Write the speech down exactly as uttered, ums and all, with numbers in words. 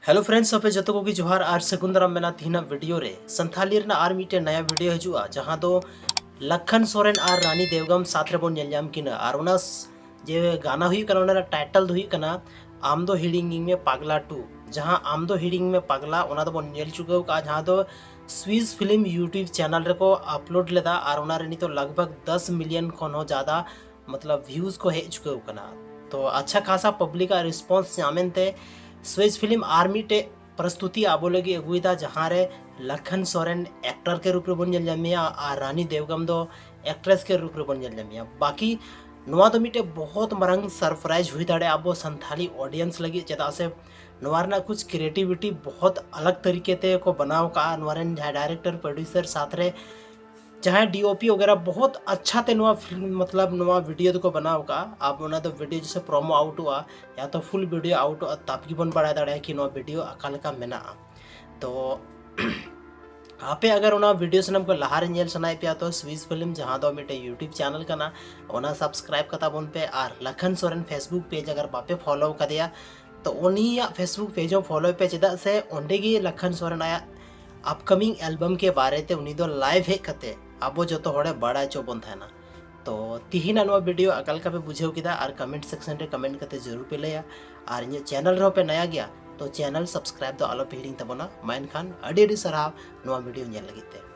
Hello friends, ᱟᱯᱮ ᱡᱚᱛᱚ ᱠᱚᱜᱮ ᱡᱚᱦᱟᱨ ᱟᱨ ᱥᱟᱹᱜᱩᱱ ᱫᱟᱨᱟᱢ ᱢᱮᱱᱟᱜᱼᱟ᱾ ᱛᱤᱦᱤᱧᱟᱜ ᱵᱷᱤᱰᱤᱭᱳ ᱨᱮ ᱥᱟᱱᱛᱷᱟᱞᱤ ᱨᱮᱱᱟᱜ ᱟᱨ ᱢᱤᱫᱴᱮᱱ ᱱᱟᱭᱟ ᱵᱷᱤᱰᱤᱭᱳ ᱦᱤᱡᱩᱜᱼᱟ, ᱡᱟᱦᱟᱸ ᱫᱚ ᱞᱟᱠᱷᱟᱱ ᱥᱚᱨᱮᱱ ᱟᱨ ᱨᱟᱱᱤ ᱫᱮᱣᱜᱟᱢ ᱥᱟᱛ ᱨᱮᱵᱚᱱ ᱧᱮᱞ ᱧᱟᱢ ᱠᱤᱱᱟ᱾ ᱟᱨ ᱚᱱᱟ ᱥ- ᱡᱮ ᱜᱟᱱᱟ ᱦᱩᱭᱩᱜ ᱠᱟᱱᱟ, ᱚᱱᱟ ᱨᱮᱱᱟᱜ ᱴᱟᱭᱴᱮᱞ ᱫᱚ ᱦᱩᱭᱩᱜ ᱠᱟᱱᱟ ᱟᱢ ᱫᱚ ᱦᱤᱲᱤᱧᱤᱧ ᱢᱮ ᱯᱟᱜᱽᱞᱟ ᱴᱩ᱾ ᱡᱟᱦᱟᱸ ᱟᱢ ᱫᱚ ᱦᱤᱲᱤᱧ ᱢᱮ ᱯᱟᱜᱽᱞᱟ, ᱚᱱᱟ ᱫᱚᱵᱚᱱ ᱧᱮᱞ ᱪᱩᱠᱟᱹᱣ ᱠᱟᱜᱼᱟ, ᱡᱟᱦᱟᱸ ᱫᱚ ᱥᱩᱭᱤᱥ ᱯᱷᱤᱞᱢ YouTube ᱪᱮᱱᱮᱞ ᱨᱮᱠᱚ ᱟᱯᱞᱳᱰ ᱞᱮᱫᱟ᱾ ᱟᱨ ᱚᱱᱟ ᱨᱮ ᱱᱤᱛᱚᱜ ᱞᱟᱜᱽ ᱵᱷᱟᱜᱽ ᱫᱚᱥ ᱢᱤᱞᱤᱭᱚᱱ ᱠᱷᱚᱱ ᱦᱚᱸ ᱡᱟᱫᱟ ᱢᱚᱛᱞᱚᱵ ᱵᱷᱤᱭᱩᱡᱽ ᱠᱚ ᱦᱮᱡ ᱪᱩᱠᱟᱹᱣ ᱠᱟᱱᱟ᱾ ᱛᱚ ᱟᱪᱪᱷᱟ ᱠᱷᱟᱥᱟ ᱯᱟᱵᱽᱞᱤᱠ ᱟᱜ ᱨᱮᱥᱯᱚᱱᱥ ᱧᱟᱢ ᱮᱱᱛᱮ ᱥᱩᱭᱤᱥ ᱯᱷᱤᱞᱢ ᱟᱨ ᱢᱤᱫᱴᱮᱡ ᱯᱨᱚᱥᱛᱩᱛᱤ ᱟᱵᱚ ᱞᱟᱹᱜᱤᱫ ᱟᱹᱜᱩᱭᱮᱫᱟ, ᱡᱟᱦᱟᱸ ᱨᱮ ᱞᱟᱠᱷᱟᱱ ᱥᱚᱨᱮᱱ ᱮᱠᱴᱚᱨ ᱠᱮ ᱨᱩᱯ ᱨᱮᱵᱚᱱ ᱧᱮᱞ ᱧᱟᱢᱮᱭᱟ ᱟᱨ ᱨᱟᱱᱤ ᱫᱮᱣᱜᱟᱢ ᱫᱚ ᱮᱠᱴᱨᱮᱥ ᱠᱮ ᱨᱩᱯ ᱨᱮᱵᱚᱱ ᱧᱮᱞ ᱧᱟᱢᱮᱭᱟ᱾ ᱵᱟᱠᱤ ᱱᱚᱣᱟ ᱫᱚ ᱢᱤᱫᱴᱮᱡ ᱵᱚᱦᱚᱛ ᱢᱟᱨᱟᱝ ᱥᱟᱨᱯᱨᱟᱭᱤᱡᱽ ᱦᱩᱭ ᱫᱟᱲᱮᱭᱟᱜᱼᱟ ᱟᱵᱚ ᱥᱟᱱᱛᱷᱟᱞᱤ ᱚᱰᱤᱭᱮᱱᱥ ᱞᱟᱹᱜᱤᱫ, ᱪᱮᱫᱟᱜ ᱥᱮ ᱱᱚᱣᱟ ᱨᱮᱱᱟᱜ ᱠᱩᱪ ᱠᱨᱤᱭᱮᱴᱤᱵᱷᱤᱴᱤ ᱵᱚᱦᱚᱛ ᱟᱞᱟᱜᱽ ᱛᱟᱹᱨᱤᱠᱮ ᱛᱮ ᱠᱚ ᱵᱮᱱᱟᱣ ᱠᱟᱜᱼᱟ᱾ ᱱᱚᱣᱟ ᱨᱮᱱ ᱡᱟᱦᱟᱸᱭ ᱰᱟᱭᱨᱮᱠᱴᱚᱨ ᱯᱨᱚᱰᱭᱩᱥᱟᱨ ᱥᱟᱛ ᱨᱮ ᱡᱟᱦᱟᱸᱭ ᱰᱤ ᱳ ᱯᱤ ᱣᱟᱜᱮᱨᱟ ᱵᱚᱦᱚᱛ ᱟᱪᱪᱷᱟ ᱛᱮ ᱱᱚᱣᱟ ᱯᱷᱤᱞᱢ ᱢᱚᱛᱞᱚᱵ ᱱᱚᱣᱟ ᱵᱷᱤᱰᱤᱭᱳ ᱫᱚᱠᱚ ᱵᱮᱱᱟᱣ ᱠᱟᱜᱼᱟ᱾ ᱟᱵᱚ ᱚᱱᱟ ᱫᱚ ᱵᱷᱤᱰᱤᱭᱳ ᱡᱮᱥᱮ ᱯᱨᱚᱢᱳ ᱟᱣᱩᱴᱚᱜᱼᱟ ᱭᱟ ᱛᱚ ᱯᱷᱩᱞ ᱵᱷᱤᱰᱤᱭᱳ ᱟᱣᱩᱴᱚᱜᱼᱟ, ᱛᱟᱵ ᱜᱮᱵᱚᱱ ᱵᱟᱲᱟᱭ ᱫᱟᱲᱮᱭᱟᱜᱼᱟ ᱠᱤ ᱱᱚᱣᱟ ᱵᱷᱤᱰᱤᱭᱳ ᱚᱠᱟ ᱞᱮᱠᱟ ᱢᱮᱱᱟᱜᱼᱟ᱾ ᱛᱚ ᱟᱯᱮ ᱟᱜᱟᱨ ᱚᱱᱟ ᱵᱷᱤᱰᱤᱭᱳ ᱥᱟᱱᱟᱢ ᱠᱚ ᱞᱟᱦᱟᱨᱮ ᱧᱮᱞ ᱥᱟᱱᱟᱭᱮᱫ ᱯᱮᱭᱟ ᱛᱚ ᱥᱩᱭᱤᱥ ᱯᱷᱤᱞᱢ, ᱡᱟᱦᱟᱸ ᱫᱚ ᱢᱤᱫᱴᱮᱡ YouTube ᱪᱮᱱᱮᱞ ᱠᱟᱱᱟ, ᱚᱱᱟ ᱥᱟᱵᱥᱠᱨᱟᱭᱤᱵ ᱠᱟᱛᱟ ᱵᱚᱱ ᱯᱮ᱾ ᱟᱨ ᱞᱟᱠᱷᱟᱱ ᱥᱚᱨᱮᱱ Facebook ᱯᱮᱡᱽ ᱟᱜᱟᱨ ᱵᱟᱯᱮ ᱯᱷᱚᱞᱳ ᱠᱟᱫᱮᱭᱟ ᱛᱚ ᱩᱱᱤᱭᱟᱜ Facebook ᱯᱮᱡᱽ ᱦᱚᱸ ᱯᱷᱚᱞᱳᱭ ᱯᱮ, ᱪᱮᱫᱟᱜ ᱥᱮ ᱚᱸᱰᱮ ᱜᱮ ᱞᱟᱠᱷᱟᱱ ᱥᱚᱨᱮᱱ ᱟᱭᱟᱜ ᱟᱯᱠᱟᱢᱤᱝ ᱮᱞᱵᱟᱢ ᱠᱮ ᱵᱟᱨᱮ ᱛᱮ ᱩᱱᱤ ᱫᱚ ᱞᱟᱭᱤᱵᱷ ᱦᱮᱡ ᱠᱟᱛᱮ ᱟᱵᱚ ᱡᱚᱛᱚ ᱦᱚᱲᱮ ᱵᱟᱲᱟᱭ ᱦᱚᱪᱚ ᱵᱚᱱ ᱛᱟᱦᱮᱱᱟ᱾ ᱛᱚ ᱛᱤᱦᱤᱧᱟᱜ ᱱᱚᱣᱟ ᱵᱷᱤᱰᱤᱭᱳ ᱚᱠᱟ ᱞᱮᱠᱟ ᱯᱮ ᱵᱩᱡᱷᱟᱹᱣ ᱠᱮᱫᱟ ᱟᱨ ᱠᱚᱢᱮᱱᱴ ᱥᱮᱠᱥᱚᱱ ᱨᱮ ᱠᱚᱢᱮᱱᱴ ᱠᱟᱛᱮ ᱡᱟᱹᱨᱩᱲ ᱯᱮ ᱞᱟᱹᱭᱟ᱾ ᱟᱨ ᱤᱧᱟᱹᱜ ᱪᱮᱱᱮᱞ ᱨᱮᱦᱚᱸ ᱯᱮ ᱱᱟᱭᱟ ᱜᱮᱭᱟ ᱛᱚ ᱪᱮᱱᱮᱞ ᱥᱟᱵᱥᱠᱨᱟᱭᱤᱵ ᱫᱚ ᱟᱞᱚ ᱯᱮ ᱦᱤᱲᱤᱧ ᱛᱟᱵᱚᱱᱟ᱾ ᱢᱟ ᱮᱱᱠᱷᱟᱱ ᱟᱹᱰᱤ ᱟᱹᱰᱤ ᱥᱟᱨᱦᱟᱣ ᱱᱚᱣᱟ ᱵᱷᱤᱰᱤᱭᱳ ᱧᱮᱞ ᱞᱟᱹᱜᱤᱫ ᱛᱮ᱾